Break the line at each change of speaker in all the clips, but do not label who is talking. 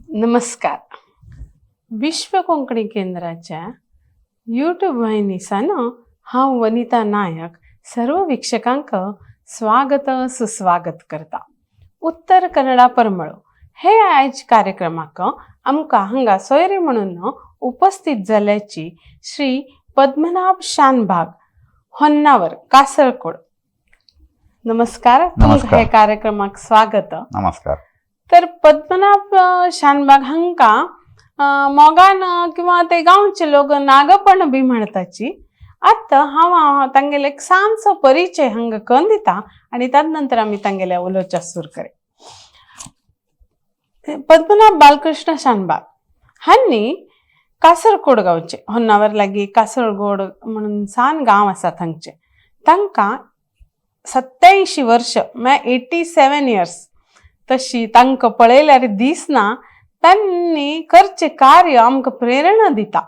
नमस्कार. विश्व कोंकणी केंद्राच्या यूट्यूब वाहिनीसान हांव वनिता नायक सर्व वीक्षकांक स्वागत सुस्वागत करता. उत्तर कन्नडा परमळ हे आयज कार्यक्रमाक आमकां हांगा सोयरे म्हणून उपस्थित जाल्याची श्री पद्मनाभ शानभाग, होन्नावर, कासरकोड. नमस्कार तुमकां.
नमस्कार.
हे कार्यक्रमाक स्वागत.
नमस्कार.
तर पद्मनाभ शानबाग हांकां मोगान किंवा ते गांवचे लोक नागपण बी म्हणताची. आतां हांव तांगेले एक ल्हानसो परिचय हांगा करून दिता आनी ताजे नंतर आमी तांगेले उलोवच्या सुरू करे. पद्मनाभ बालकृष्ण शानबाग हांणी कासरकोड गांवचे, होन्नावर लागीं कासरगोड म्हणून सान गांव आसा थंयचे. तांकां 87 वर्ष म्हळ्यार 87 इयर्स. तशी तांकां पळयल्यार दिसना. तांणी करचें कार्य आमकां प्रेरणा दिता.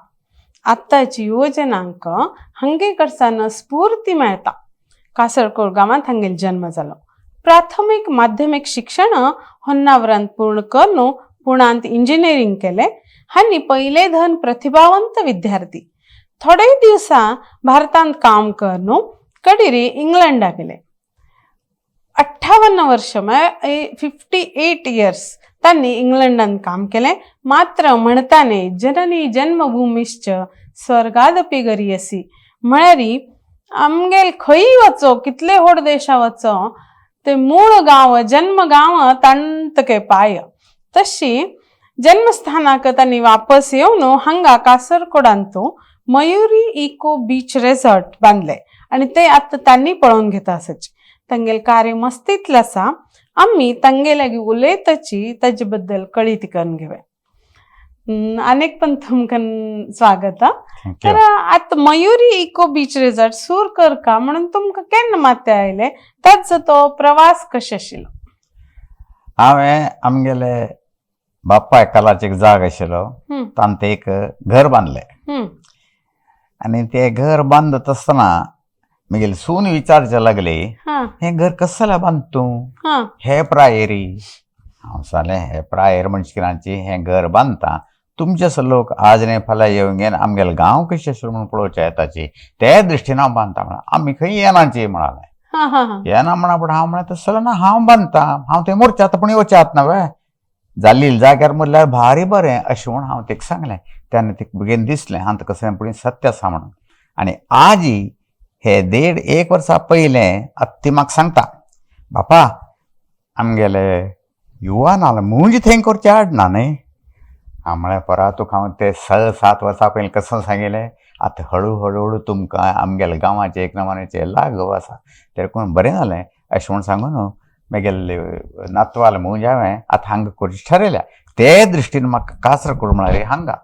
आतांची युवजनांक हांगे कडसान स्फूर्ती मेळटा. कासरकोड गांवांत हांगेलो जन्म जालो. प्राथमीक माध्यमीक शिक्षण होन्नावरांत पूर्ण करून पुण्यांत इंजिनियरींग केलें. हांणी पयले धन प्रतिभावंत विद्यार्थी. थोडे दिवसां भारतांत काम करून कडिरी इंग्लंडाक गेले. 58 वर्ष म्हळ्यार 58 इयर्स तांणी इंग्लंडान काम केलें. मात्र म्हणताने जननी जन्मभूमिश्च स्वर्गादपि गरीयसी, म्हळ्यार आमगेल खंय वचो, कितले व्हड देशा वचो, ते मूळ गांव, जन्म गांव तांतके पाय. तशी जन्मस्थानाक तांणी वापस येवन हांगा कासरकोडांत मयुरी इको बीच रेसॉर्ट बांदले आणि ते आतां तांणी पळोवन घेता आसाची. तांगेलें कार्य मस्तीतलें आसा. आमी तांगे लागीं उलयताची ताजे बद्दल कळीत करून घेवया. अनेक पण तुमकां स्वागत हा.
Thank you.
तर आतां मयुरी इको बीच रिसॉर्ट सूर करका म्हणून तुमकां केन्ना माथ्या आयलें? ताचो तो प्रवास कशें आशिल्लो?
हांवें आमगेले बापाय कलाचे एक जाग आशिल्लो, तांत एक घर बांदलें आनी तें घर बांदत आसतना म्हगेली सून विचारचे लागली, हें घर कसलें बांदता तूं हे प्रायरी? हांव सांगलें, हे प्रायर म्हणचे हें घर बांदता, तुमचे असो लोक आज न्ही फाल्यां येवन घेवन आमगेले गांव कशें आशिल्लो म्हणून पळोवचे येताची, ते दृश्टीन हांव बांदता म्हणा. आमी खंय येनाची म्हणालें.
हा हा हा
येना म्हणा, पूण हांव म्हळें तसो ना, हांव बांदता, हांव थंय मोरचे आतां पूण येवचे आत ना वे जाल्ली जाग्यार म्हणल्यार भारी बरें अशें म्हूण हांव तेका सांगलें. तेन्ना तेका बेगीन दिसलें हांव कसलें पूण सत्य आसा म्हणून. आनी आजी हे देड एक वर्सा पयलें आतां ती म्हाका सांगता, बापा, आमगेले युवा नाल म्हणजे थंय करचें हाडना न्हय. हांव म्हळें, परा तुका हांव ते 6-7 वर्सां पयलीं कसो सांगिल्लें, आतां हळू हळू हळू तुमकां आमगेल्या गांवाचें एक नमानेचें लागव आसा ते बरें जालें अशें म्हूण सांगून न्हू मागीर नातवाल म्हणजे हांवें आतां हांगा करचें ठरयल्या. ते दृश्टीन म्हाका कासरकोड म्हळ्यार हांगा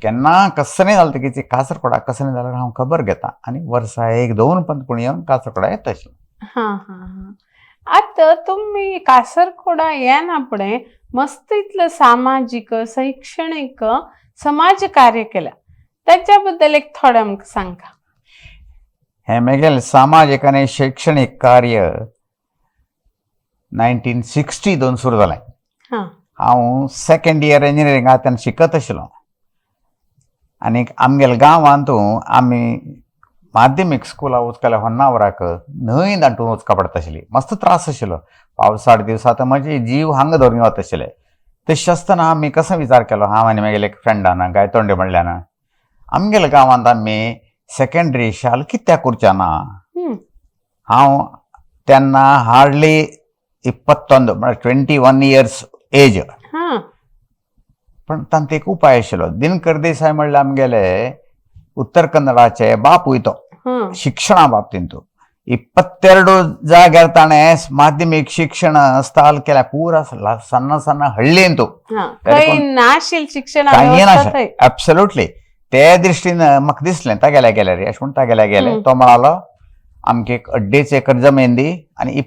केन्ना कसलें जालें तकी कासरकोडाक कसलें जाल्यार हांव खबर घेता आनी वर्सा एक दोन पंत पूण येवन कासरकोडा येता आशिल्लो.
हा हा हा आतां तुमी कासरकोडा येना फुडें मस्त इतलें सामाजीक, शैक्षणीक, समाज कार्य केलां, ताच्या बद्दल एक थोडें आमकां सांगा.
हें म्हगेलें सामाजीक आनी शैक्षणीक कार्य 1962 सुरू जालें. हांव सेकंड इयर इंजिनियरिंगाक तेन्ना शिकत आशिल्लो आनी आमगेल्या गांवांत आमी माध्यमीक स्कुला वचकाले होन्नावराक न्हंय दांटून वचका पडटा आशिल्ली. मस्त त्रास आशिल्लो. पावसाळ दिवसा तर म्हजे जीव हांगा धरून वता आशिल्ले. तशें आसतना आमी कसो विचार केलो, हांव आनी म्हगेले एक फ्रेंडान गायतोंडे म्हणल्यान, आमगेल्या गांवांत आमी सेकेंडरी शाल कित्याक करचे ना? हांव तेन्ना हार्डली 21 म्हळ्यार 21 इयर्स एज. पण तांकां एक उपाय आशिल्लो. दिनकर देसाय म्हणल्यार आमगेले उत्तर कन्नडाचे बापूय तो शिक्षणा बाबतींत. 22 जाग्यार ताणें माध्यमीक शिक्षण स्थाल केल्या पुरा सಣ್ಣ सಣ್ಣ हಳ್ಳಿಂತು.
खंय नाशिल शिक्षण
कांय
व्यवस्था
नाशिल्लें.
थंय.
ॲब्सोल्युटली. ते दृश्टीन म्हाका दिसलें तागेल्या गेल्यार अशें म्हूण तागेल्या गेले. तो म्हणालो, आमकां एक अड्डेच एकर जमीन दी आनी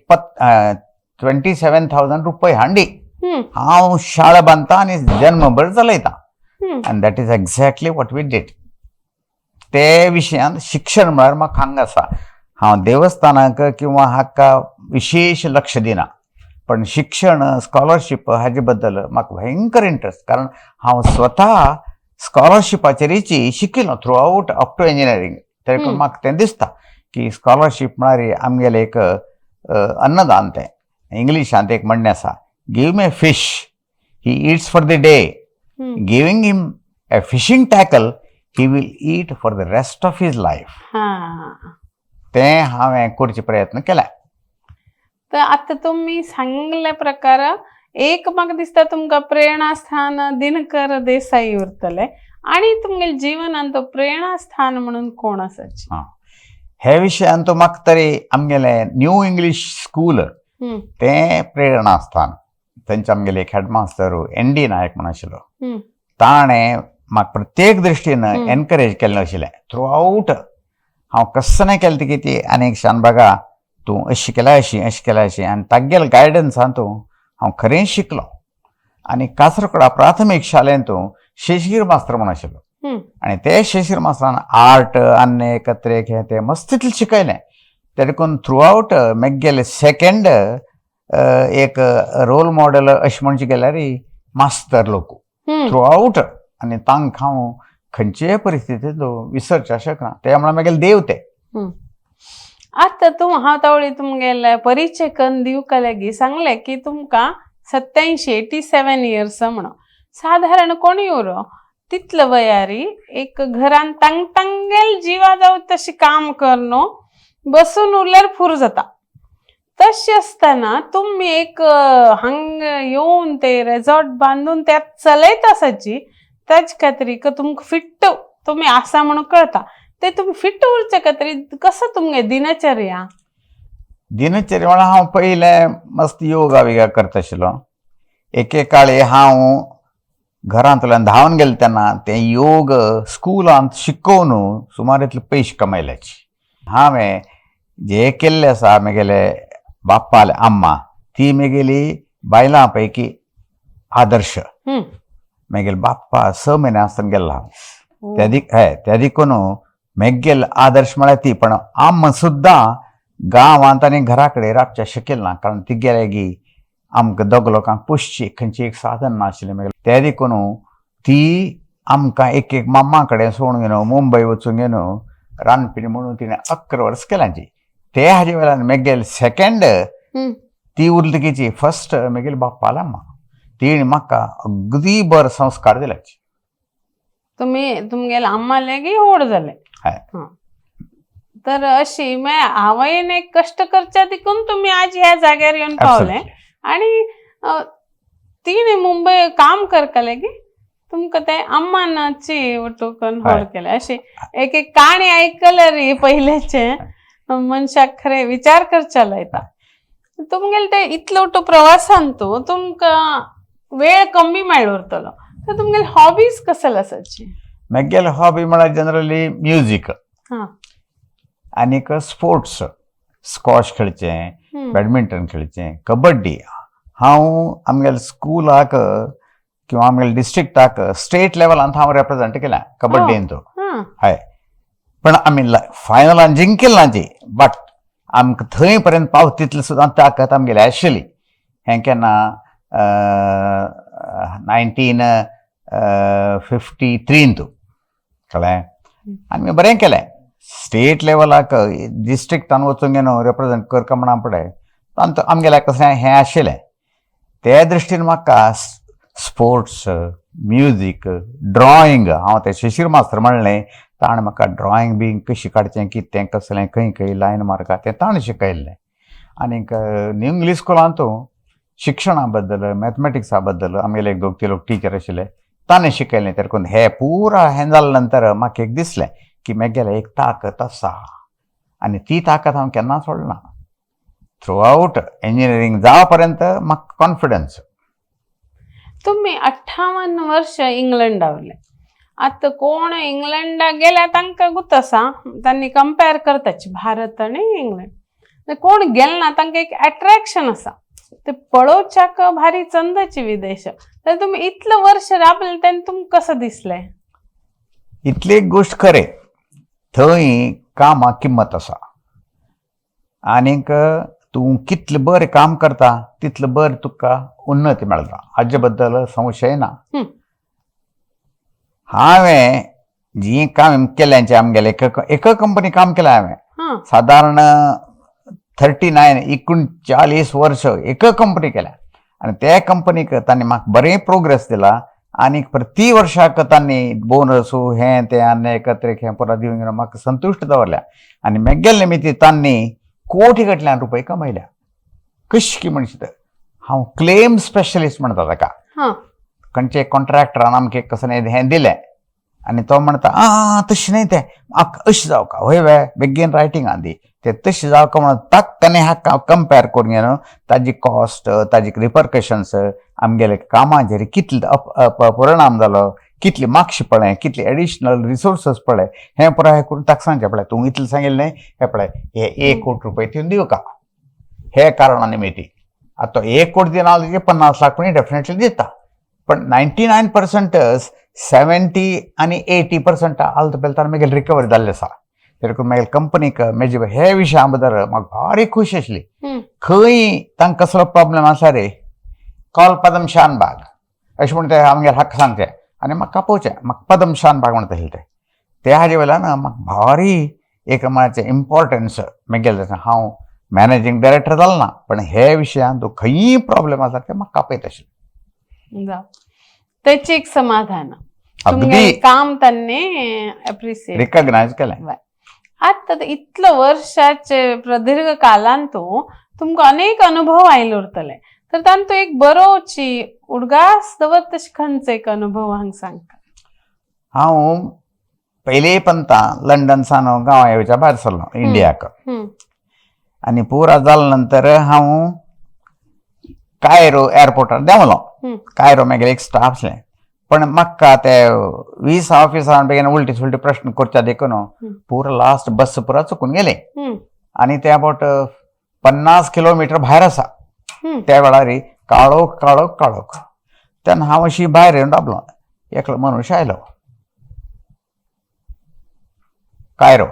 27,000 रुपये हांडी, हांव शाळा बांदता आनी जन्मभर चलयता. And that is exactly what we did. ते विशयांत शिक्षण म्हळ्यार म्हाका हांगा आसा. हांव देवस्थानाक किंवा हाका विशेश लक्ष दिना. पण शिक्षण स्कॉलरशीप हाजे बद्दल म्हाका भयंकर इंट्रस्ट, कारण हांव स्वता स्कॉलरशिपाचेरीची शिकिल्लो throughout up to engineering. तरी म्हाका तें दिसता की स्कॉलरशीप म्हळ्यार आमगेलें एक अन्नदान. तें इंग्लिशांत एक म्हणणें आसा, give me a fish he eats for the day, giving him a fishing tackle he will eat for the rest of his life. तें हांवें करचे प्रयत्न केले.
तर आता तुम्ही सांगल्या प्रकार एक म्हाका दिसता तुमकां प्रेरणास्थान दिनकर देसाई उरतले आणि तुमगेले जीवनान तो प्रेरणास्थान म्हणून कोण आसाची?
हे विशयान तो म्हाका तरी आमगेलें न्यू इंग्लीश स्कूल तें प्रेरणास्थान. थंयचे आमगेले एक हेडमास्तर एन डी नायक म्हूण आशिल्लो, ताणें म्हाका प्रत्येक दृश्टीन एनकरेज केल्लें आशिल्लें थ्रू आवट. हांव कस्सनाय केलें ती ती आनी शानबागा तूं अशी केल्या अशी अशी केल्या अशी, आनी तागेले गायडन्सान तूं हांव खरेंच शिकलो. आनी कासरकोडा प्राथमीक शाळेंत शेषगीर मास्तर म्हूण आशिल्लो आनी ते शेषगीर मास्तरान आर्ट आनी एकत्र हे ते मस्त तितलें शिकयलें. ते देखून थ्रू आवट मेगेले सेकंड एक रोल मॉडल अशें म्हणचें गेल्यार मास्तर लोक थ्रू आवट, आनी तांकां हांव खंयचेय परिस्थितींत विसरचें शकना. ते म्हळ्यार मागीर देव ते.
आता तूं हांव तावळी तुमगेले परिचय कन्न दिवका लागीं सांगलें की तुमकां 87 87 इयर्स म्हणून. साधारण कोणी उरो तितलो वयारी एक घरान तांग तांगेल जिवा जावं तशी काम करनो बसून उरल्यार फूर जाता. तशें आसतना तुमी एक हांग येवन ते रेजॉर्ट बांदून त्यात चलयत आसाची, ताजे खातीर तुमकां फिट्ट तुमी आसा म्हणून कळता. ते तुमी फिट उरचे खातीर कसो तुमगे दिनचर्या?
दिनचर्या म्हळ्यार हांव पयलें मस्त योगा बिगा करता आशिल्लो. एके काळी हांव घरांतल्यान धांवन गेलें तेन्ना तें योग स्कुलांत शिकोवन सुमार इतले पयशे कमयल्याची. हांवें जे केल्लें आसा म्हगेले बाप्पाले अम्मा ती म्हगेली बायलां पैकी आदर्श. म्हगेले बाप्पा 6 म्हयने आसतना गेल्लो हांव त्या दिक हय, त्या देखून म्हगेले आदर्श म्हळ्यार ती. पण आम्मा सुद्दां गांवांत आनी घरा कडेन राबचें शकेल ना, कारण ती गेले गी आमकां दोग लोकांक पोसची खंयची एक साधन नाशिल्लें म्हगेलें. ते देखून ती आमकां एक एक मामा कडेन सोडून घेवन मुंबय वचून घेवन रांदपी म्हणून तिणें 11 वर्स केल्यांची. ते हाजे वेल्यान म्हगेले सेकंड ती उरतकीची फर्स्ट म्हगेले बाप्पाले अम्मा तिणें म्हाका अगदी बरो संस्कार दिल्याची.
तुमी तुमगेले अम्मा लेगी व्हड जाले.
हय.
तर अशी मागीर आवयन एक कश्ट करच्या देखून तुमी आज ह्या जाग्यार येवन पावले. आनी तिणें मुंबय काम करताले की तुमकां ते अम्मानाची वटूकन व्हड केलें. अशी एक एक काणी आयकल्यार रे पयल्याचे मनशाक खरें विचार करच्या लायता. तुमगेले ते इतलो वटू प्रवासान तूं तुमकां वेळ कमी मेळ उरतलो, तर तुमगेले हॉबीज कसले आसाची?
म्हगेले हॉबी म्हळ्यार जनरली म्युजीक आनीक स्पोर्ट्स. स्कॉश खेळचें, बॅडमिंटन खेळचें, कबड्डी. हांव आमगेले स्कुलाक किंवा आमगेले डिस्ट्रिक्टाक स्टेट लेवलांत हांव रेप्रेजेंट केल्या कबड्डींत. हय, पण आमी फायनलान जिंकिल ना जी, बट आमकां थंय पर्यंत पावत तितली सुद्दां ताकत आमगेली आशिल्ली. हें केन्ना 1953 कळ्ळें. आनी बरें केलें स्टेट लेवलाक डिस्ट्रिक्टान वचून घेवन रेप्रेजेंट करका म्हणा पळय तांचो आमगेल्या कसलें हें आशिल्लें. ते दृश्टीन म्हाका स्पोर्ट्स, म्युजीक, ड्रॉइंग. हांव तें शिशीर मास्तर म्हणलें ताणें म्हाका ड्रॉइंग बी कशी काडचें कितें तें कसलें खंय खंय लायन मारता तें ताणें शिकयल्लें. आनीक न्यू इंग्लीश स्कुलांत शिक्षणा बद्दल मॅथमॅटिक्सा बद्दल आमगेले एक दोग तीन लोक टिचर आशिल्ले ताणें शिकयलें. देखून हे पुरा हें जालें नंतर म्हाका एक दिसलें की म्हगेलें एक ताकत आसा आनी ती ताकत हांव केन्ना सोडना. थ्रू आवट इंजिनियरींग जावं पर्यंत म्हाका कॉन्फिडन्स.
तुमी 58 वर्ष इंग्लंड रावले. आतां कोण इंग्लंडाक गेल्या तांकां गुत आसा, तांणी कंपेर करताची भारत आनी इंग्लंड. कोण गेल ना तांकां एक एट्रेक्शन आसा, ते पळोवच्याक भारी चंदाची विदेश. तर तुमी इतले वर्ष राबले तेन्ना तुमकां कसं दिसलें?
इतली एक गोश्ट खरें, थंय कामाक किंमत आसा आनीक तूं कितलें बरें काम करता तितलें बरें तुका उन्नती मेळटा, हाजे बद्दल संशय ना. हांवें जी काम केल्यांचे आमगेले एका कंपनी काम केलें हांवें सादारण 39 39 वर्स एका कंपनी केल्या आनी त्या कंपनीक तांणी म्हाका बरें प्रोग्रेस दिला आनी प्रति वर्साक तांणी बोनस हें तें आनी एकत्र हें पुरा दिवन म्हाका संतुश्ट दवरल्या आनी मेगेले निमित्त तांणी कोटी गटल्यान रुपये कमयल्या. कशी म्हणशीत, हांव क्लेम स्पेशलिस्ट म्हणटा ताका. खंयचे कॉन्ट्रॅक्टरान आमकां कसलें हें दिलें आनी तो म्हणटा आं तशें न्हय तें अशें जावका हय वे बेगीन रायटिंगान दी तें तशें जावका म्हणून ताक हाका कंपेर करून न्हू ताजी कॉस्ट ताजी रिपरकशन्स आमगेले कामाचेर कितले परिणाम जालो, कितली मागशी पळय, कितले एडिशनल रिसोर्सस पळय, हें पुराय करून ताका सांगचें पळय तूं इतलें सांगिल्लें न्हय हें पळय हे 1 कोटी रुपये तिवन दिवका हे कारणा निमित्ती. आतां तो 1 कोटी दिना जाल्यार 50 लाख पण डेफिनेटली दिता, पण 99% 70 आनी 80% आल बेलतान मागीर रिकवरी जाल्लें आसा. देखून मागीर कंपनीक म्हजे हे विशया बद्दल म्हाका भारी खूश आसली. खंय तांकां कसलो प्रॉब्लेम आसा रे कॉल पदम शानबाग अशें म्हण ते आमगेर हक्क सांगचे आनी म्हाका कापोवचें, म्हाका पदम शानबाग म्हणटा आसले ते. ते हाजे वयल्यान म्हाका भारी एक म्हळ्यार इम्पॉर्टन्स मागीर हांव मॅनेजींग डायरेक्टर जालो ना पण हे विशयान तूं खंयी प्रॉब्लेम आसा ते म्हाका कापयत आशिल्ले.
जावं, तेचें एक समाधान,
अगदी
काम तांणी एप्रिसिएट
रिकॉग्नायज केलें.
आतां इतलो वर्षाचे प्रदीर्घ कालान तूं तुमकां अनेक अनुभव आयले उरतले, तर तांतू एक बरोची उडगास दवर तशी खंयचो एक अनुभव हांगा सांगता.
हांव पयले पंता लंडन सान गांवा येवच्या भायर सरलो इंडियाक आनी पुरा जाल्या नंतर हांव कायरो एअरपोर्टार देंवलो. कायरो मागीर एक स्टाफ आसलें पण म्हाका ते 20 ऑफिसरान बेगीन उलटी सुलटी प्रश्न करच्या देखून पुरा लास्ट बस पुरा चुकून गेले आनी ते अबावट 50 किलोमिटर भायर आसा. त्या वेळार काळोख काळोख काळोख. तेन्ना हांव अशी भायर येवन राबलो, एकलो मनुष्य आयलो कायरो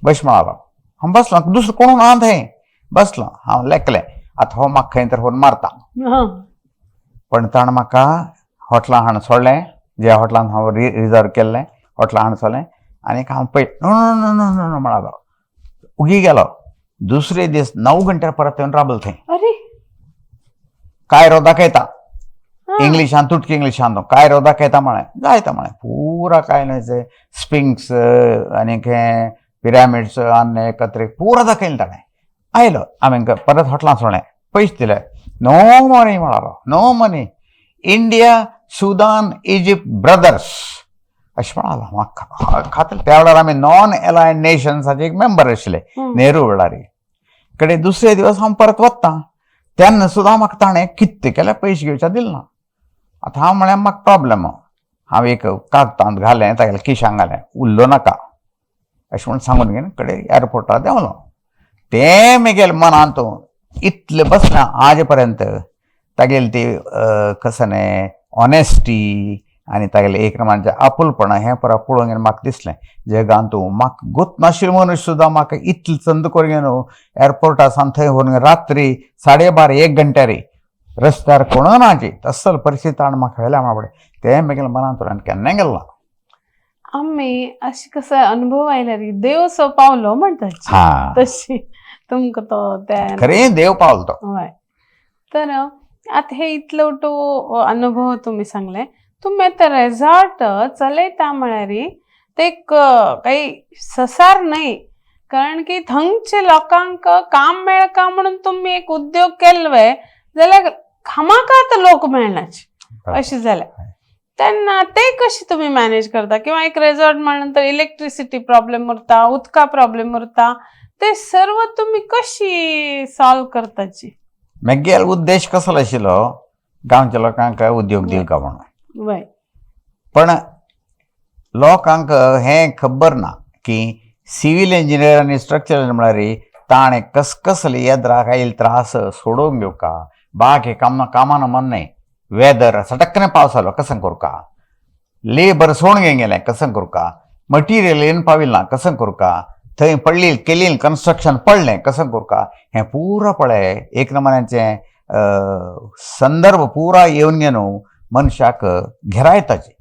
बस म्हणालो. हांव बसलो, दुसरो कोण ना थंय, बसलो हांव लेखलें आतां हो म्हाका खंय तर व्हरून मारता, पण ताणें म्हाका हॉटलां हाडून सोडलें, ज्या हॉटलान हांव रिजर्व केल्लें हॉटलां हाडून सोडलें आनी हांव पळय no no no no no म्हणालो, उगी गेलो. दुसरे दीस 9 घंट्यार परत येवन राबलो थंय.
अरे
कायरो दाखयता इंग्लिशान, तुटकी इंग्लिशान तो कायरो दाखयता म्हळें जायता म्हळें पुरा काय न्हय ते स्पिंक्स आनी हें पिरामिड्स आनी एकत्र पुरा दाखयलें ताणें. आयलो हांवें परत हॉटलां सोडलें, पयशे दिले, नो मनी म्हणालो, no money, India Sudan Egypt brothers अशें म्हणालो. म्हाका खातीर त्या वेळार आमी नॉन एलायन नेशन्साचे एक मेंबर आशिल्ले नेहरू वेळार. कडे दुसरे दिवस हांव परत वता तेन्ना सुद्दां म्हाका ताणें कितें केल्यार पयशे घेवच्या दिले ना. आतां हांव म्हळ्यार म्हाका प्रॉब्लम, हांव एक कागदांत घालें तागेल्या किशांक घालें, उल्लो नाका अशें म्हण सांगून घेवन कडे एअरपोर्टार देंवलो. तें म्हगेल्या मनांत इतलें बसलें आज पर्यंत तागेली ती कसं न्हय ऑनेस्टी आनी तागेलें एक नंबराचें आपुलपण हें पळय पळोवंक गेल्यार म्हाका दिसलें जगांत तूं म्हाका गोत नाशिल्लो मनीस सुद्दां म्हाका इतलें चंद करून न्हू एअरपोर्टा सावन थंय व्हरून रात्री 12:30-1 घंट्यार रस्त्यार कोण नाची तसल परिस्थिती ताणें म्हाका व्हेल्या म्हाका तें म्हगेल्या मनांत आनी केन्नाय गेलो ना.
आमी अशें कसो अनुभव आयल्यार देव सो पावलो म्हणटा तशी तुमकां तो त्या
खरें देव पावलो तो.
हय. तर आतां हे इतलो टू अनुभव तुमी सांगले, तुमी आतां रेजॉर्ट चलयता म्हळ्यार ते एक काही ससार न्हय, कारण की थंयचे लोकांक काम मेळका म्हणून तुमी एक उद्योग केल्लो जाल्यार खामाखात लोक मेळनाचे अशें जालें. तेन्ना ते कशें तुमी मॅनेज करता? किंवा एक रेजॉर्ट म्हणल्यार नंतर इलेक्ट्रिसिटी प्रॉब्लेम उरता, उदका प्रॉब्लेम उरता, ते सर्व तुमी कशी सॉल्व करताची?
म्हगेलो उद्देश कसलो आशिल्लो गांवच्या लोकांक उद्योग दिवका म्हणून. पण लोकांक हें खबर ना की सिवील इंजिनियर आनी स्ट्रक्चरल म्हळ्यार ताणें कसकसले येद्राक आयिल्ले त्रास सोडोवन घेवका, बाकी कामां मन न्हय, वेदर सटकने पावस आलो कसं करुका, लेबर सोडून घेवन गेलें कसं करुका, मटिरियल येवन पाविल्लें ना कसं करुका, थंय पडली केली कन्स्ट्रक्शन पडलें कसं करका हें पुरा पळय एक नमुन्याचें संदर्भ पुरा येवन घेवन मनशाक घेरायताची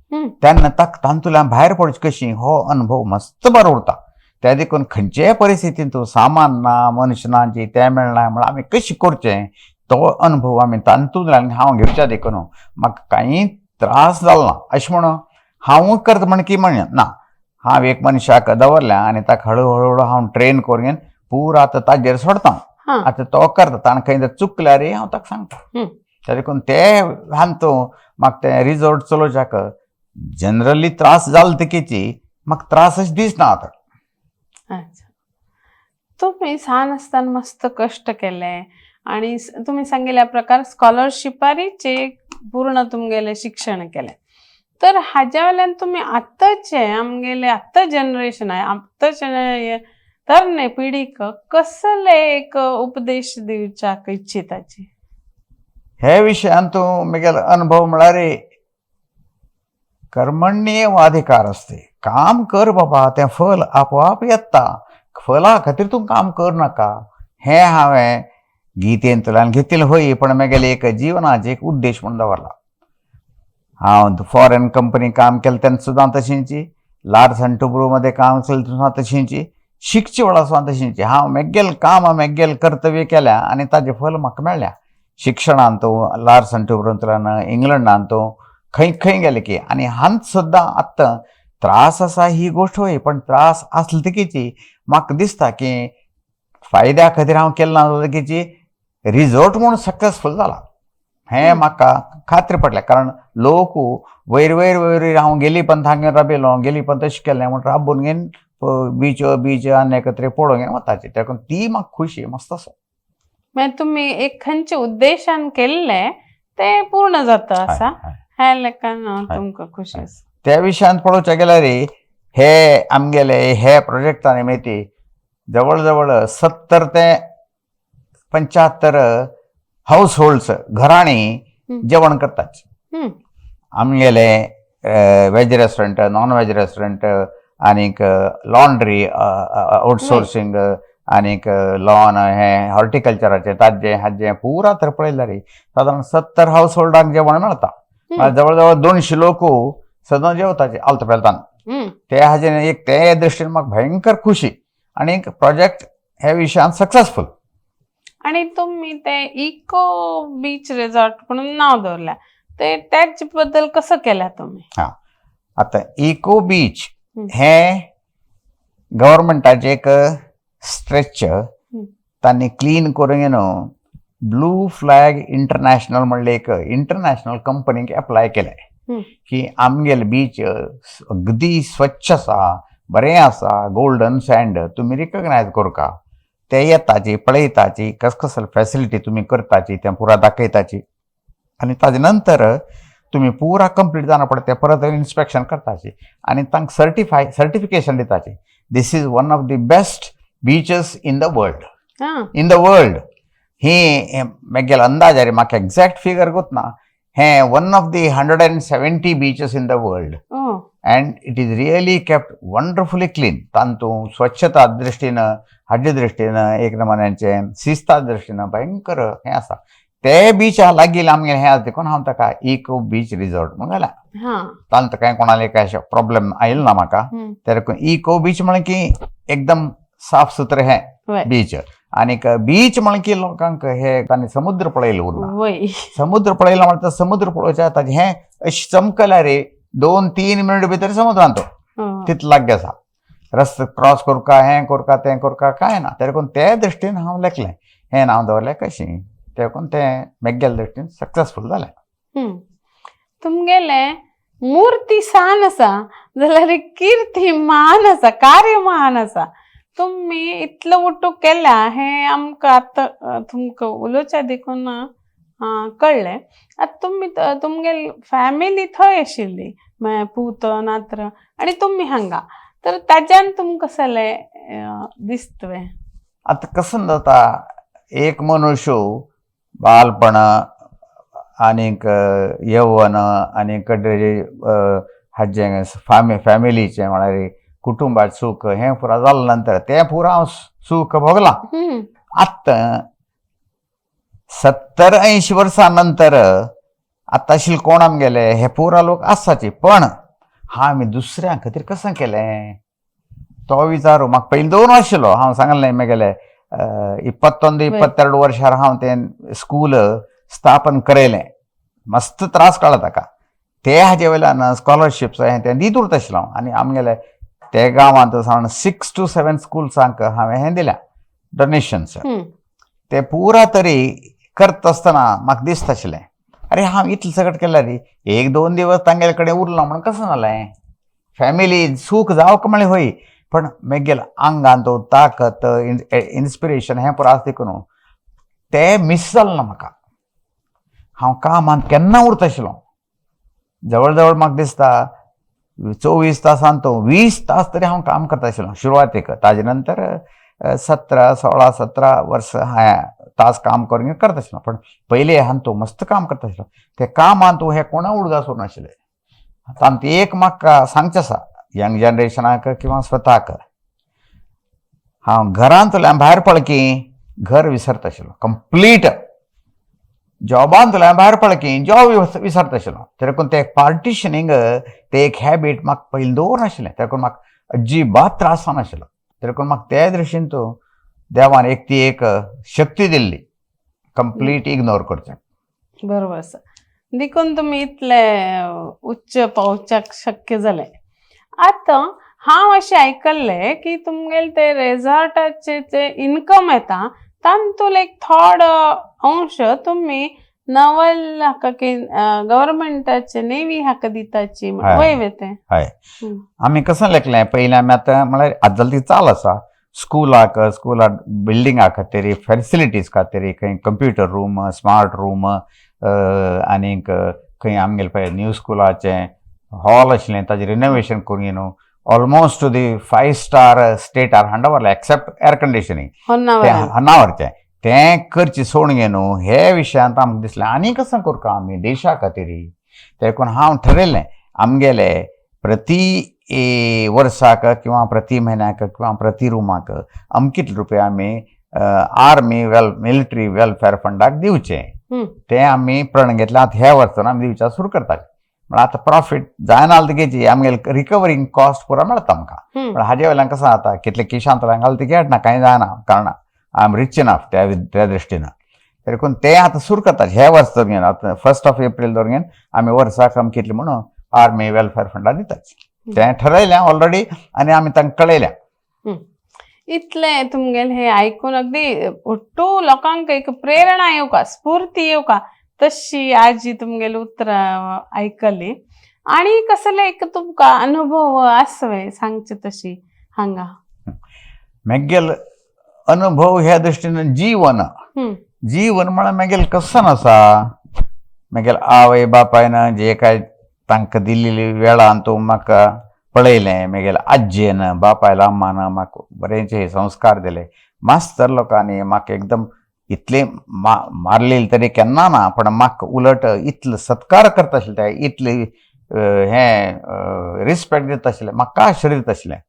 तेन्ना ताका तातूंतल्यान भायर पडचें कशी हो अनुभव मस्त बरो उरता. त्या देखून खंयचेय परिस्थितींत तूं सामान ना मनुष्य ना जी तें मेळना म्हळ्यार आमी कशें करचें तो अनुभव आमी तातूंतल्यान हांव घेवच्या देखून म्हाका कांय त्रास जालो ना. अशें म्हणून हांवूय करता म्हण की म्हण ना, हांव एक मनशाक दवरल्या आनी ताका हळू हळू हांव ट्रेन करून पुरा आतां ताजेर सोडता. आतां तो करता, ताणें खंय जर चुकल्यार हांव ताका सांगता. त्या देखून ते हांतू म्हाका तें रिजॉर्ट चलोवच्याक जनरली त्रास जालो तकीची म्हाका त्रासच दिसना आतां.
अच्छा, तुम्ही सान आसतना मस्त कष्ट केले आणि तुम्ही सांगितल्या प्रकार स्कॉलरशिपारीचे पूर्ण तुमगेले शिक्षण केले, तर हाज्या वयल्यान तुमी आतांचे आमगेले आतां जनरेशन आहे आतांचे तरणे पिढीक कसले एक उपदेश दिवच्याक इच्छिताची?
हे विशयान तूं म्हगेलो अनुभव म्हळ्यार कर्मण्येव अधिकार असते. काम कर बाबा, तें फल आपोआप येता, फला खातीर तूं काम कर नाका. हें हांवें गीतेंतल्यान घेतिल्लें हय, पण म्हगेलें एक जिवनाचें एक उद्देश म्हूण दवरला. हांव फॉरेन कंपनी काम केलें तेन्ना सुद्दां तशींची, लार्सन टुब्रू मध्ये काम केलें सुद्दां तशींची, शिकचे वेळार सुद्दां तशींची. हांव मेगेल काम मेगेल कर्तव्य केल्या आनी ताजें फल म्हाका मेळ्ळ्या. शिक्षणांत तूं लार्सन टुब्रूंतल्यान इंग्लंडांत तूं खंय खंय गेले की आनी हांत सुद्दां आतां त्रास आसा ही गोश्ट हय, पण त्रास आसले तकीची म्हाका दिसता की फायद्या खातीर हांव केलें ना जातकीची रिजॉर्ट म्हूण सक्सेसफूल जाला हें म्हाका खात्री पडल्या. कारण लोक वयर वयर वयर हांव गेली पण थांगे राबिलो गेली पण तशें केलें म्हण राबून घेवन बीच बीच आनी एकत्र पळोवंक घेवन वताची, तेका ती म्हाका खुशी मस्त आसा.
मागीर तुमी एक खंयच्या उद्देशान केल्ले ते पूर्ण जाता आसा ह्या लेखान तुमकां खुशी आसा.
त्या विशयान पळोवच्या गेल्यार हे आमगेले हे प्रोजेक्टा निमित्ती जवळ जवळ 70 ते 75 हाऊस होल्ड्स घराणी जेवण करतात. आमगेले veg restaurant, non veg restaurant आनीक लॉन्ड्री आउटसोर्सिंग आनीक लॉन हे हॉर्टिकल्चराचे ताजें हाजें पुरा तर पळयल्यार सादारण 70 हाऊस होल्डांक जेवण मेळटा. जवळ जवळ 200 लोक सदां जेवताचे आलत पेलतान. ते हाजें एक ते दृश्टीन म्हाका भयंकर खुशी आनी प्रोजेक्ट ह्या विशयान सक्सेसफूल.
आणि तुम्ही ते इको बीच रिसॉर्ट म्हणून नाव दवरल्या, ते त्याच बद्दल कसं केल्या तुम्ही?
आतां इको बीच हें गव्हर्मेंटाचें एक स्ट्रेच तांणी क्लीन करून न्हू ब्लू फ्लॅग इंटरनॅशनल म्हणलें एक इंटरनॅशनल कंपनीक एप्लाय केलें की आमगेले बीच अगदी स्वच्छ आसा, बरें आसा, गोल्डन सँड तुमी रिकगनायज करका. ते येताची पळयताची कस कसले फॅसिलिटी तुमी करताची तें पुरा दाखयताची आनी ताजे नंतर तुमी पुरा कंप्लीट जाना पडटा तें परत इन्स्पेक्शन करताची आनी तांकां सर्टिफाय सर्टिफिकेशन दिताची, this is one of the best beaches in the world. In the world ही म्हगेलो अंदाज रे, म्हाका एग्जॅक्ट फिगर गोतना, हें one of the 170 beaches in the world and it is really kept wonderfully clean. तांतूं स्वच्छता दृश्टीन हाजे दृश्टीन एक नमुन्याचें शिस्ता दृश्टीन भयंकर हें आसा. ते बिचा लागीं आमगेलें हें आसा देखून हांव ताका इको बीच रिजॉर्ट म्हूण घाला. तांकां कांय कोणाले काय अशें प्रॉब्लेम आयलो ना म्हाका. ते देखून इको बीच म्हळें की एकदम साफ सुथरें हें बीच. आनीक बीच म्हळें की लोकांक हे तांणी समुद्र पळयलें उरना. समुद्र पळयलो म्हणटा समुद्र पळोवच्या ताजें हें अशें चमकल्यार रे 2-3 मिनट भितर समुद्रांत तो तितलो लागीं आसा. रस्तो क्रॉस करका हें करका तें करका कांय ना. ते देखून ते दृश्टीन हांव लेखलें हें नांव दवरलें कशें ते देखून तें मेगेल्या दृश्टीन सक्सेसफूल जालें.
तुमगेले मूर्ती सान आसा जाल्यार कीर्ती महान आसा, कार्य महान आसा. तुमी इतलो मोठो केल्या हें आमकां आतां तुमकां उलोवच्या देखून कळ्ळें. आतां तुमी तुमगेली फॅमिली थंय आशिल्ली म्हळ्यार पूत नात्र आनी तुमी हांगा, तर ताज्यान तुमकां कसलें दिसतलें?
आतां कसं जाता एक मनुष्य बालपण आनीक यौवन आनीक हाजें फॅमिलीचें म्हळ्यार कुटुंबात सुख हें पुरा जालें नंतर तें पुरा हांव सूख भोगलां. आतां 70-80 वर्सां नंतर आतां आशिल्ले कोण आमगेले हे पुरा लोक आसाची, पण हांवें दुसऱ्यां खातीर कशें केलें तो विचारू म्हाका पयलीं दवरून आशिल्लो. हांव सांगलें मेगेले 21 22 वर्सार हांव तें स्कूल स्थापन करयलें. मस्त त्रास काडला ताका. ते हाजे वयल्यान स्कॉलरशिप्स हें तें दीत उरता आशिल्लो हांव. आनी आमगेले ते गांवांत सावन 6 to 7 स्कुल्सांक हांवें हें दिल्या डोनेशन्स. ते पुरा तरी करता आसतना म्हाका दिसता आशिल्लें, अरे हांव इतलें सगळें केल्यार 1-2 दिवस तांगेले कडेन उरलो म्हणून कशें जालें? फॅमिली सूख जावंक म्हळ्यार होय, पण मेगेल आंगान तो ताकत इन्स्पिरेशन हें पुरो आसा देखून तें मीस जालें ना म्हाका. हांव कामांत केन्ना उरता आशिल्लो, जवळ जवळ म्हाका दिसता 24 तासांत तो 20 तास तरी हांव काम करता आशिल्लो सुरवातेक. ताजे नंतर 17 16 17 वर्सां हांवें तास काम करून करता आशिल्लो, पण पयलीं हांव तो मस्त काम करता आशिल्लो. ते कामांत हें कोणा उडगास उरनाशिल्लें. तांत एक म्हाका सांगचें आसा यंग जनरेशनाक किंवा स्वताक, हांव घरांतल्यान भायर पळकी घर विसरता आशिल्लो कंप्लीट, जॉबांतल्यान भायर पळकी जॉब विसरता आशिल्लो. देखून ते पार्टिशनींग ते एक हॅबीट म्हाका पयलीं दवर नाशिल्लें, देखून म्हाका अजिबात त्रास जावनाशिल्लो. देखून म्हाका ते दृश्टीन तो देवान एक ती एक शक्ती दिल्ली कंप्लीट इग्नोर करचें.
बरोबर आसा. देखून तुमी इतले उच्च पावच्याक शक्य जालें. आतां हांव अशें आयकल्लें की तुमगेले ते रेजॉर्टाचे जे इनकम येता तातूंत एक थोडो अंश तुमी नवल हाका गव्हर्मेंटाचे नेवी हाका दिताची वय वे तें?
हय, आमी कशें लेखलें पयलीं आमी आतां म्हळ्यार आतां ती चाल आसा स्कुलाक, स्कुलाक बिल्डिंगा खातीर, फेसिलिटीज खातीर, खंय कंप्युटर रूम, स्मार्ट रूम, आनीक खंय आमगेले पळय न्यू स्कुलाचें हॉल आशिल्लें ताजें रिनोवेशन करून न्हू ऑलमोस्ट दी 5 स्टार स्टेटार हांडवरलें एक्सेप्ट एअर कंडिशनींग तें होन्नावरचें तें करचें सोडून न्हू. हे विशयांत आमकां दिसलें आनी कशें करता आमी देशा खातीर. देखून हांव ठरयलें आमगेले प्रति वर्साक किंवा प्रति म्हयन्याक किंवा प्रति रुमाक अमकीत रुपया आमी आर्मी मिलिटरी वेलफेअर फंडाक दिवचे. तें आमी प्रण घेतलें. आतां ह्या वर्सान आमी दिवच्या सुरू करता. म्हळ्यार आतां प्रॉफीट जायना जालें तेगेची आमगेले रिकवरींग कॉस्ट पुरो मेळटा आमकां. पण हाजे वयल्यान कशें जाता कितले किशांतल्यान घालता ती ना कांय जायना, कारण I am rich enough त्या दृश्टीन. देखून तें आतां सुरू करता ह्या वर्स दरम्यान. आतां 1 ऑफ एप्रील दरम्यान आमी वर्साक आमी कितलें म्हणून आर्मी वेलफेअर फंडाक दितात तें ठरयलें ऑलरेडी आनी आमी तांकां कळयलें.
इतलें तुमगेलें हें आयकून अगदी ఒట్టు लोकांक एक प्रेरणा येवका, स्फूर्ती येवका तशी आजी तुमगेली उतरां आयकली. आनी कसले एक तुमकां अनुभव आसवे सांगचे तशी हांगा?
मेगेल अनुभव ह्या दृश्टीन जीवन, जीवन म्हळ्यार मेगेल कसन आसा, मेगेल आवय बापायन जे काय तांकां दिल्ली वेळान तूं म्हाका पळयलें, मेगेल आजयेन बापायला अम्मान म्हाका बरेंचे संस्कार दिले. मास्तर लोकांनी म्हाका एकदम इतले मारलेली तरी केन्ना ना, पण म्हाका उलट इतलो सत्कार करता आशिल्ले ते, इतले हें रिस्पेक्ट दिता आशिल्ले, म्हाका आश्चर्य दिता आशिल्लें.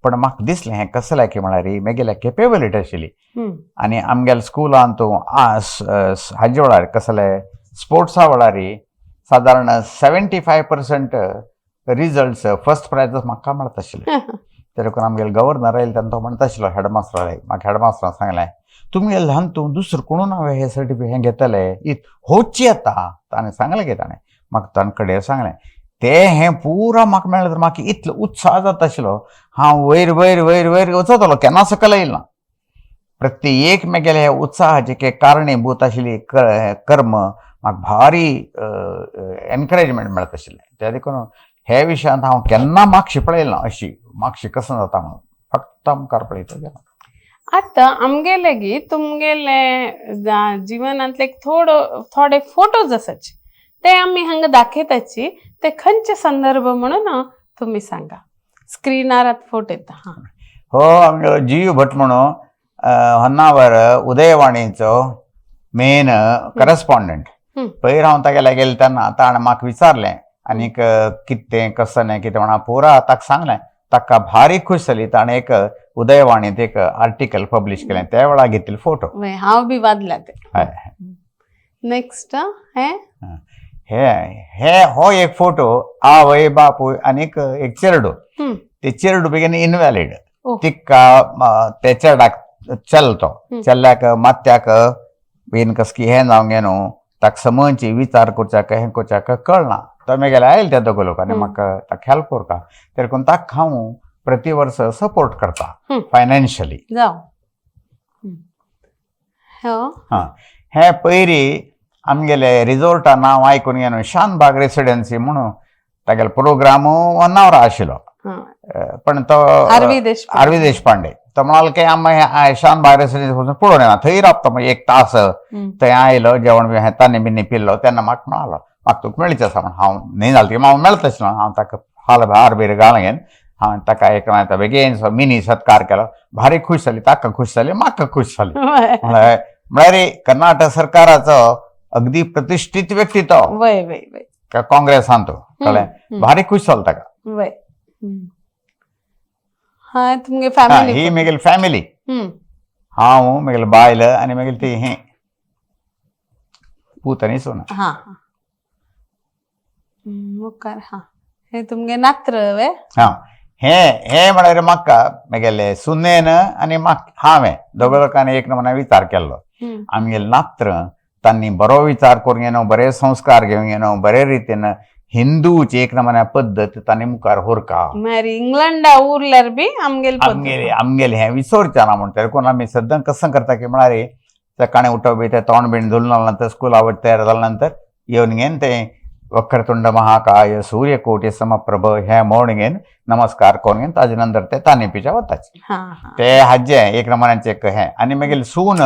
पण म्हाका दिसलें हें कसलें की म्हळ्यार मेगेल्या केपेबिलिटी आशिल्ली. आनी आमगेल्या स्कुलान तूं हाजे वेळार कसले स्पोर्ट्सा वेळार सादारण 75% रिजल्ट्स फर्स्ट प्रायज म्हाका मेळता आशिल्ले. देखून आमगेले गव्हर्नर आयले तेन्ना तो म्हणटा आशिल्लो हेडमास्टर म्हाका हेडमास्टरान सांगलें तुमगेले ल्हान तूं दुसरो कोणून हांवें हे सर्टिफिकेट हें घेतले इत होची येता. ताणें सांगलें की ताणें म्हाका ताणे कडेन सांगलें तें हें पुरा म्हाका मेळ्ळें तर म्हाका इतलो उत्साह जाता आशिल्लो हांव वयर वयर वयर वयर वचतलो केन्ना सकयल येयलो ना. प्रत्येक मेगेले हे उत्साहाचे कारणीभूत आशिल्ली कर्म म्हाका भारी एनकरेजमेंट मेळत आशिल्लें. ते देखून हे विशयांत हांव केन्ना मागशी पळयलें ना, अशी मागशी कसो जाता म्हणून फक्त मुखार पळयता गेलो.
आतां आमगेले गी तुमगेले जिवनांतले एक थोडे फोटोज आसाचे ते आमी हांगा दाखयताची, ते खंयचे संदर्भ म्हणून तुमी सांगा. स्क्रिनार आतां फोटो येता. हां
हो आमगेलो जीव भट म्हणून होन्नावर उदयवाणीचो मेन करस्पॉन्डंट. पयर हांव तागेल्या गेलें तेन्ना ताणें म्हाका विचारलें आनीक कितें कसो न्ही कितें म्हणून पुरा ताका सांगलें. ताका भारी खुश जाली. ताणें एक उदयवाणींत एक आर्टिकल पब्लिश केलें, त्या वेळार घेतिल्ले फोटो.
वय, हांव बी वादल्या ते.
हय.
नेक्स्ट हे.
हे हे हो एक फोटो, आवय बापूय आनीक एक चेरडू. ते चेरडू बेगीन इनव्हॅलिड. तिका ते चेरडाक चल तो चेल्ल्याक मात्याक बीन कसकी हें जावंक गे न्हू, ताका समजची विचार करच्याक हें करच्याक कळना. तो मागीर आयल त्या दोग लोक आनी म्हाका ताका हेल्प करता. तरी करून ताका हांव प्रति वर्स सपोर्ट करता फायनान्शियली.
जावं. हो.
हे पयरी आमगेले रिजोर्टा नांव आयकून गे न्हू, शानबाग रेसिडेन्सी म्हणून तागेलो प्रोग्राम होन्नावरा आशिल्लो. पण तो
आरवी देशपांडे.
आरवी देशपांडे तो म्हणाल की आमी शानबाग रेसिडेन्सी वचून पळोवन येना, थंय रावता मागीर एक तास. थंय आयलो, जेवण बी तांणी बिन्नी पिल्लो. तेन्ना म्हाका म्हणालो, म्हाका तुका मेळचें आसा म्हण. हांव न्हय जालें ती हांव मेळतशें ना. हांव ताका हाल हार बीर घाल घेवन हांवें ताका एक मागीर बेगीन मिनी सत्कार केलो. भारी खुश जाली, ताका खुश जाली, म्हाका खुश जाली. म्हळ्यार म्हळ्यार कर्नाटक सरकाराचो अगदी प्रतिश्ठीत व्यक्ती तो.
वय वय वय.
काँग्रेसान तो, कळ्ळें? भारी खुश जालो ताका.
वय. हा तुमगे फॅमिली.
ही म्हगेली फॅमिली. हांव, म्हगेली बायल आनी मागीर ती हें पूत आनी सून.
हा हा. मुखार हा हे तुमगे नात्र वे.
हा, हे हे म्हळ्यार म्हाका म्हगेले सुनेन आनी म्हाका हांवें दोग लोकांनी एक नमुना विचार केल्लो. आमगेले नात्र तांणी बरो विचार करून येनो, बरे संस्कार घेवन येनो, बरे रितीन हिंदूची एक नमुन्या पद्दत तांणी मुखार व्हरका.
मागीर इंग्लंडा उरल्यार बी आमगेले
आमगेले आमगेले हें विसरचें ना म्हण. तरी कोण आमी सद्दां कसं करता की म्हळ्यार सकाळीं उठप बी, ते तोंड बीण धुवन नंतर स्कुला वच तयार जाल्या नंतर येवन घेवन ते वक्रतुंड महाकाय सूर्यकोटी समप्रभ हें म्हण घेवन नमस्कार करून घेवन ताजे नंतर ते तानी पिच्या वताचे.
हा हा.
ते हाजें एक नमुन्याचें एक हें. आनी मागीर सून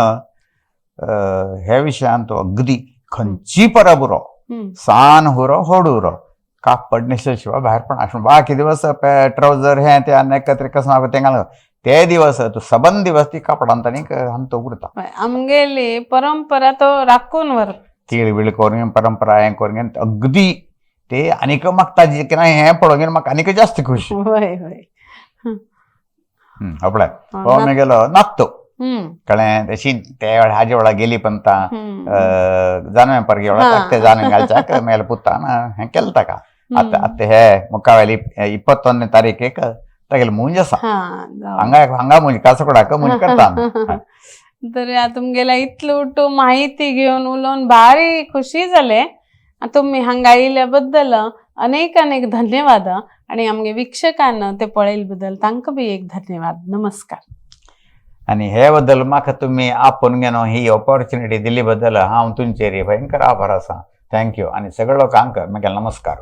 हे विशयान तो अगदी खंयची परब उरो, सान उरो होड उरो, कापड न्हेसल्या शिवाय भायर पण आसूं. बाकी दिवस ट्रावजर हे ते आनी एकत्र कसं ते घाल, ते दिवस तो सबंद दिवस ती कापडान ताणी तो उरता.
आमगेली परंपरा तो राखून व्हर.
तीळ बीळ करून परंपरा हें करून अगदी ते आनीक म्हाका ताजी कितें हें पळोवन म्हाका आनीक जास्त खुशी.
वय वय.
आपल्या हो मागेलो नात्तो, कळ्ळें? तशी ते वेळार हाजे वेळार गेली पण ता जानवें परगे वेळार ते जानवें घालच्याक मागेले पुतान हें केलें ताका. आतां आतां हे मुखावेली 21 तारीखेक तागेली मूंज आसा. हांगा हांगा मूंज कासरगोडाक मूंज करता आमी.
तर तुमगेल्या इतलो माहिती घेवन उलोवन भारी खुशी जाले. तुमी हांगा आयिल्ल्या बद्दल अनेक अनेक धन्यवाद आणि आमगे वीक्षकांना ते पळयले बद्दल तांकां बी एक धन्यवाद. नमस्कार.
आनी हे बद्दल म्हाका तुमी आपोवन घेवन ही ऑपॉर्च्युनिटी दिल्ली बद्दल हांव तुमचेर भयंकर आभार आसा. Thank you. आनी सगळ्या लोकांक म्हगेलो नमस्कार.